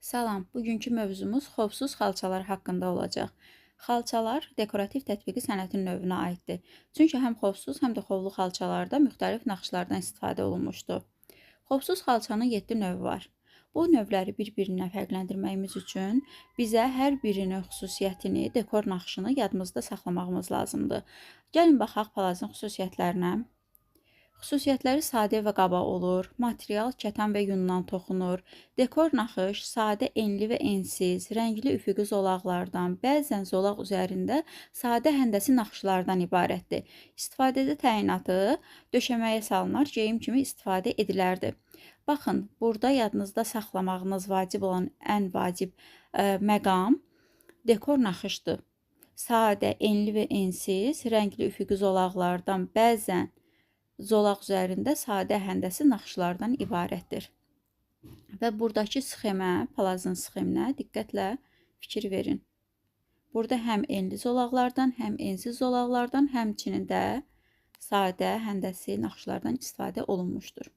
Salam, bugünkü mövzumuz xovsuz xalçalar haqqında olacaq. Xalçalar dekorativ tətbiqi sənətin növünə aiddir. Çünki həm xovsuz, həm də xovlu xalçalarda müxtəlif naxışlardan istifadə olunmuşdur. Xovsuz xalçanın 7 növü var. Bu növləri bir-birindən fərqləndirməyimiz üçün bizə hər birinin xüsusiyyətini, dekor naxışını yadımızda saxlamağımız lazımdır. Gəlin baxaq palazın xüsusiyyətlərinə. Xüsusiyyətləri sadə və qaba olur. Material kətan və yundan toxunur. Dekor naxış sadə enli və ensiz, rəngli üfüqi zolaqlardan, bəzən zolaq üzərində sadə həndəsi naxışlardan ibarətdir. İstifadədə təyinatı döşəməyə salınar, geyim kimi istifadə edilərdi. Baxın, burada yadınızda saxlamağınız vacib olan ən vacib məqam dekor naxışdır. Sadə, enli və ensiz, rəngli üfüqi zolaqlardan, bəzən zolaq üzərində sadə həndəsi naxışlardan ibarətdir. Və buradakı sxemə, palazın sxeminə diqqətlə fikir verin. Burada həm enli zolaqlardan, həm ensiz zolaqlardan, həmçinin də sadə həndəsi naxışlardan istifadə olunmuşdur.